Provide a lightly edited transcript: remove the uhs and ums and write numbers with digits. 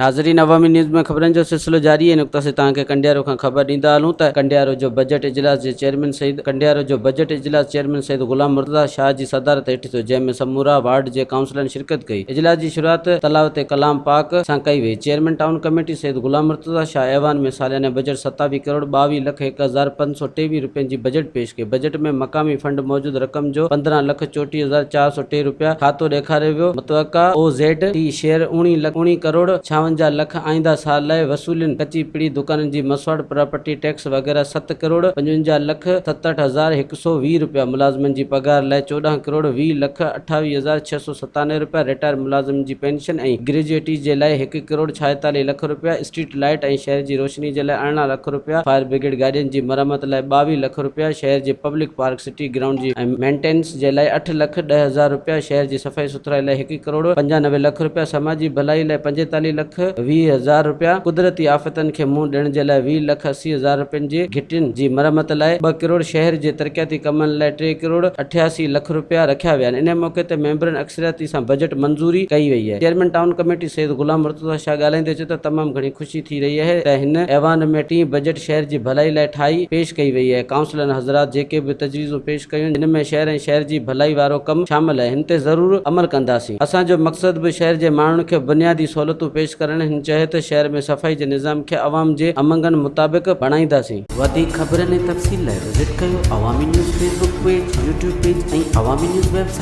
ناظرين عوامي نيوز ۾ خبرن جو سلسلو جاري آهي نقطه سي توهان کي ڪنڊيارو کان خبر ڏيندا هلون ته ڪنڊيارو جو بجيٽ اجلاس جي چيئرمين سيد ڪنڊيارو جو بجيٽ اجلاس چيئرمين سيد غلام مرتضيٰ شاهه جي صدارت هيٺ ٿيو جنهن ۾ سمورا وارڊ جي ڪائونسلرن شرڪت ڪئي اجلاس جي شروعات تلاوت ڪلام پاڪ سان ڪئي وئي chairman town committee Syed Ghulam Murtaza Shah ايوان ۾ ساليانه بجيٽ 27 ڪروڙ 22 لک 1523 رپين جي بجيٽ پيش ڪئي بجيٽ ۾ مقامي فنڊ موجود رقم جو 15 لک 34403 رپيا کاتو ڏيکاريو ويو متوقع او زيڊ ٽي شيئر اوڻي لک اوڻي ڪروڙ 56 لک آئنده سال لاء وصولين ڪچي پڙي دڪانن جي مسواڙ پراپرٽي ٽيڪس وغيره ست ڪروڙ 55 لک 67120 رپيا ملازمن جي پگهار لاء 14 ڪروڙ 20 لک 28697 رپيا رٽائر ملازمن جي پينشن ۽ گريجوئٽي جي لاء هڪ ڪروڙ 46 لک رپيا اسٽريٽ لائيٽ ۽ شهر جي روشني جي لاء 18 لک رپيا فائر برگيڊ گاڏين جي مرمت لاء 22 لک رپيا شهر جي پبلڪ پارڪ سٽي گرائونڊ جي مينٽينس جي لاء اٺ لک 10,000 رپيا، شهر جي صفائي سٿرائي لاء هڪ ڪروڙ 95 لک رپيا، سماجي ڀلائي لاء 45 لک 20 هزار رپيا، قدرتي آفتن کي منهن ڏيڻ جي لاء 20 لک 80 هزار رپين جي گهٽين جي مرمت لاء ٻه ڪروڙ، شهر جي ترقياتي ڪمن لاء ٽي ڪروڙ 88 لک رپيا رکيا ويا آهن. انهي موقعي تي ميمبرن اڪثريتي سان بجيٽ منظوري ڪئي وئي آهي. Chairman town committee Syed Ghulam Murtaza Shah ڳالهائيندي چيو ته تمام گهڻي خوشي ٿي رهي آهي ته هن ايوان ۾ ٽين بجيٽ شهر جي ڀلائي لاء ٺاهي پيش ڪئي وئي آهي، ڪائونسلرن حضرات جيڪي به تجويزون پيش ڪيون جن ۾ شهر ۽ شهر جي ڀلائي وارو ڪم شامل آهي هن تي ضرور عمل ڪنداسين، اسان جو مقصد به شهر جي ماڻهن کي بنيادي سهولتون پيش ڪرڻ، هن چيو ته شهر ۾ صفائي جي نظام کي عوام جي امنگن مطابق بڻائينداسين. وڌيڪ خبرن ۽ تفصيل لاء وزٽ ڪيو Awami news Facebook page, YouTube page ۽ Awami news website.